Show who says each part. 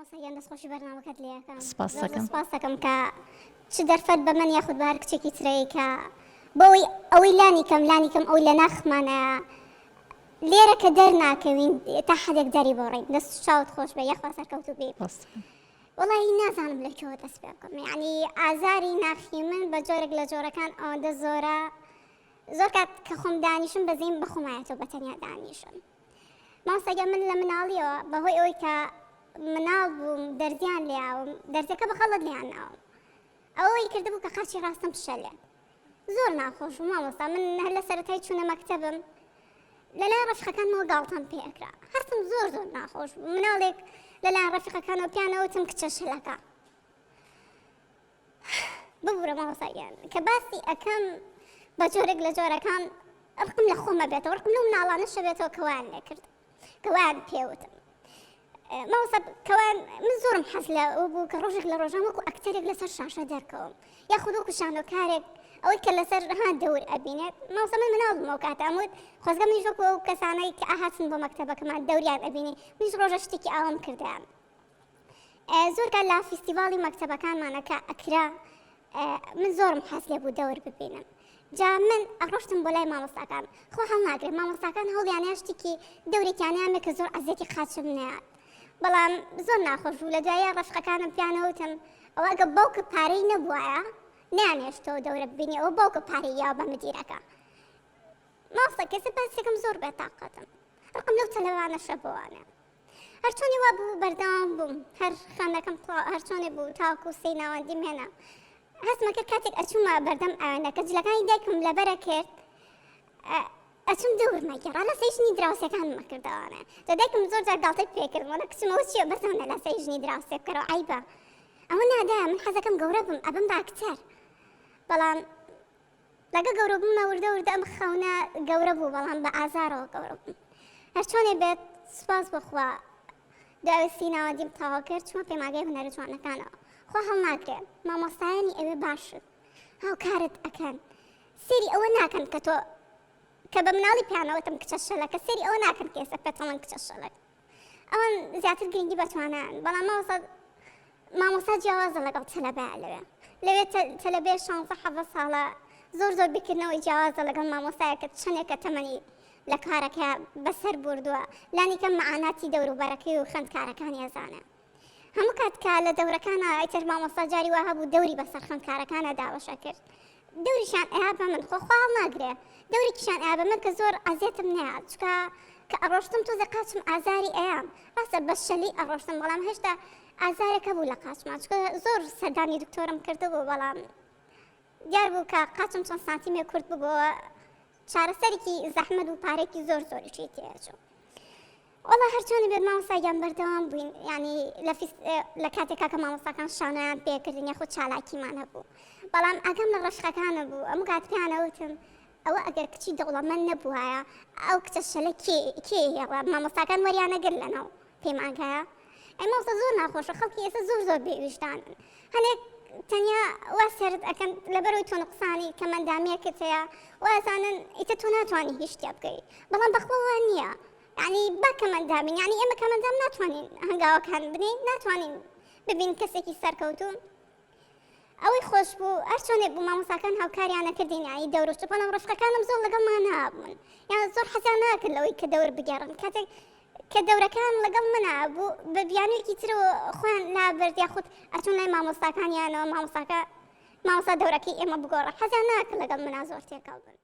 Speaker 1: مامۆستا گیان دەستخۆشی بەرنامەکەت لێ ئەکەم.
Speaker 2: سپاست
Speaker 1: زۆر زۆر
Speaker 2: دەکەم.
Speaker 1: سپاست دەکەم کە چ دەرفەت بە من یاخود بە هەر کچێکی ترەی کە بۆ ئەوەی ئەوەی لانی کەم لانی کەم ئەوەی لە ناخمانە لێرە کە دەرناکەوین تا حەدێک دەری بۆڕین دەست و چاوت خۆش بێ یاخوا سەرکەوتوو بی.
Speaker 2: سپاست دەکەم.
Speaker 1: وەڵاهی نازانم لە کوێوە دەست پێ بکەم یعنی ئازاری ناخی من بە جۆرێک لە جۆرەکان ئەوەندە زۆرە زۆر کات کە خۆم دانیشم بەزەیم بە خۆمایەتەوە بە تەنیا دانیشم مامۆستا گیان من لە مناڵیەوە بەهۆی ئەوەی کە مناڵ بووم دەرزیان لێیاوم دەرزەکە بە خەڵت لێیان ناوم ئەوەی کردبوو کە قاچی ڕاستم بشەلێت زۆر ناخۆش بوو مامۆستا من هەر لە سەرەتای چوونە مەکتەبم لەلایەن ڕەفیقەکانمەوە گاڵتەم پێ ئەکرا هەستم زۆر زۆر ناخۆش بوو مناڵێک لەلایەن ڕەفیقەکانەوە پیانەوتم کچە شەلەکە ببورە مامۆستا گیان کە باسی ئەکەم بە جۆرێک لە جۆرەکان ڕقم لە خۆمە بێتەوە ڕقم لەو مناڵانە شەبێتەوە کە وایان لێ کرد کە وایان پێوتم مامۆستا کەوان من زۆرم حەز لە ئەو بوو کە ڕۆژێک لە ڕۆژان وەکو ئەکتەرێک لەسەر شاشە دەرکەوم یاخود وەکو شانۆکارێک ئەوەی کە لەسەر ها دەور ئەبینێت مامۆستا من مناڵ بووم ئەو کاتە ئەموت خۆزگە منیش وەکو ئەو کەسانەی کە ئاهاتن بۆ مەکتەبەکەمان دەوریان ئەبینی منیش ڕۆژە شتێکی ئاوام کردیان زۆر کات لە فیستیڤاڵی مەکتەبەکانمانە کە ئەکرا من زۆرم حەز لێ بوو دەور ببینم جا من ئەڕۆشتم بۆ لای مامۆستاکان خۆ هەڵناگرێت مامۆستاکان هەوڵیانە شتێکی دەورێکیانیان کە زۆر عەزیەتی قاچم نەیات بەڵام زۆر ناخۆش بوو لە دوایە ڕەفقەکانم پیانەوتم ئەوە ئەگە باوکە پارەی نەبوایە نیانێشتەوە دەورە ببینی ئەوە باوکە پارەی یاوە بە مدیرەکە مامۆستا کەسە باسێکم زۆر بێتاقەتم ڕقم لەو تەلەوانەشە بۆوانە هەرچۆنی وا بوو بەردەوام بووم هەر خوێندنەکەم تەواو هەرچۆنێ بوو تاوەکو سێی ناوەندیم هێنا هەستمە کرد کاتێک ئەچوومە بەردەم ئاوێنەکە جلەکانی دایکم لەبەرە کرد ئەچوم دەورمە گێڕا لە سەی ژنی دراوسێکانمە کردەوانە جا دایکم زۆر جار گاڵتەی پێکردم وەڵا کچم ئەوە چییە بەزانە لە سەی ژنی دراوسێ بکەرەوە عەیبە ئەوە نادایە من حەزەکەم گەورە بم ئەبم بە ئەکتەر بەڵام لەگە گەورە بوومە وردە وردە ئەم خەونە گەورە بوو بەڵام بە ئازارەوە گەورە بووم هەرچۆنێ بێت سوپاس بۆخوا دوای سی ناوەندیم تەواو کرد چوومە پەیمانگای هونەرە جوانەکانەوە خوا هەڵناگرێ مامۆستایانی ئەوێ باشن هاوکارت ئەکەن سێری ئەوە ناکەن کە تۆ کە بە مناڵی پیانەوەتم کچە شەلەکە سێری ئەوە ناکەن کە ئێستا پێتەڵەن کچە شەلەک ئەوان زیاتر گرنگی بە توانایان بەڵام مامۆستا مامۆستا جیاوازە لەگەڵ تەلەبە لەوێ لەوێ تەلەبێ شانزە حەڤە ساڵە زۆر زۆر بیرکردنەوەی جیاوازە لەگەڵ مامۆستایە کە چەندێکە تەمەنی لە کارەکە بەسەر بردووە لانیکەم مەعاناتی دەوروبەرەکەی و خوێندکارەکانی ئەزانێ هەموو کات کە لە دەورەکانە ئیتر مامۆستا جاری وا هەبوو دەوری بەسەر خوێندکارەکانە دابەشە کرد دەوریشان ئەیا بە من خۆ خوا هەڵناگرێ دەورێکیشان ئەیا بە من کە زۆر ئەزیەتم نەیات چکە کە ئەڕۆشتم تۆزێ قاچم ئازاری ئەیام ڕاستە بە شەلی ئەڕۆشتم بەڵام هێشتا ئازارێک هەبوو لە قاچما چکە زۆر سەردانی دکتۆرم کردبوو بەڵام دیار بوو کە قاچم چەند سانتیمێک کورت ببووە چارەسەرێکی زەحمەت و پارێکی زۆر زۆریشی تێچوو وەڵا هەرچۆنی بێت مامۆستا گیان بەردەوام بووین یعنی لە فیس لە کاتێکا کە مامۆستاکان شانۆیان پێکردن یاخود چالاکیمان هەبوو بەڵام ئاگام لە ڕەشقەکانە بوو ئەم کات پێیانە وتم ئەوە ئەگەر کچی دەوڵەمەند نەبووایە ئەو کچە شەلە کێ کێ هێڵا مامۆستاکان وەریانەگر لەناو پەیمانگایە ئەی مامۆستا زۆر ناخۆشە خەڵکی ئێستا زۆر زۆر بێویژدانن هەنێک تەنیا وا سەرت ئەکەن لەبەرەوەی تۆ نوقسانی کەمەندامیەکت هەیە وازانن ئیتر تۆ ناتوانانی هیچ شتێ بکەی بەڵام بەخوا وا نییە یعنی با کەمەندامین یعنی ئێمە کەمەندام ناتوانین هەنگاوەکان بنین ناتوانین ببین کەسێکی سەرکەوتوو ئەوەی خۆش بوو هەرچۆنێک بوو مامۆستاکان هاوکاریان نەکردین یعنی دەورۆشت بەڵام ڕفقەکانم زۆر لەگەڵمان نابوون یان زۆر حەزیان ناکرد لەوەی کە دەور بگێڕن کاتێک کە دەورەکان لەگەڵ منە بوو بە بیانوویەکی ترەوە خۆیان لابرد یاخود ئەچوون لای مامۆستاکانیانەوە مامۆستاکە مامۆستا دەورەکەی ئێمە بگۆڕە حەزیان ناکرد لەگەڵ منا زۆر تێکەڵ بن.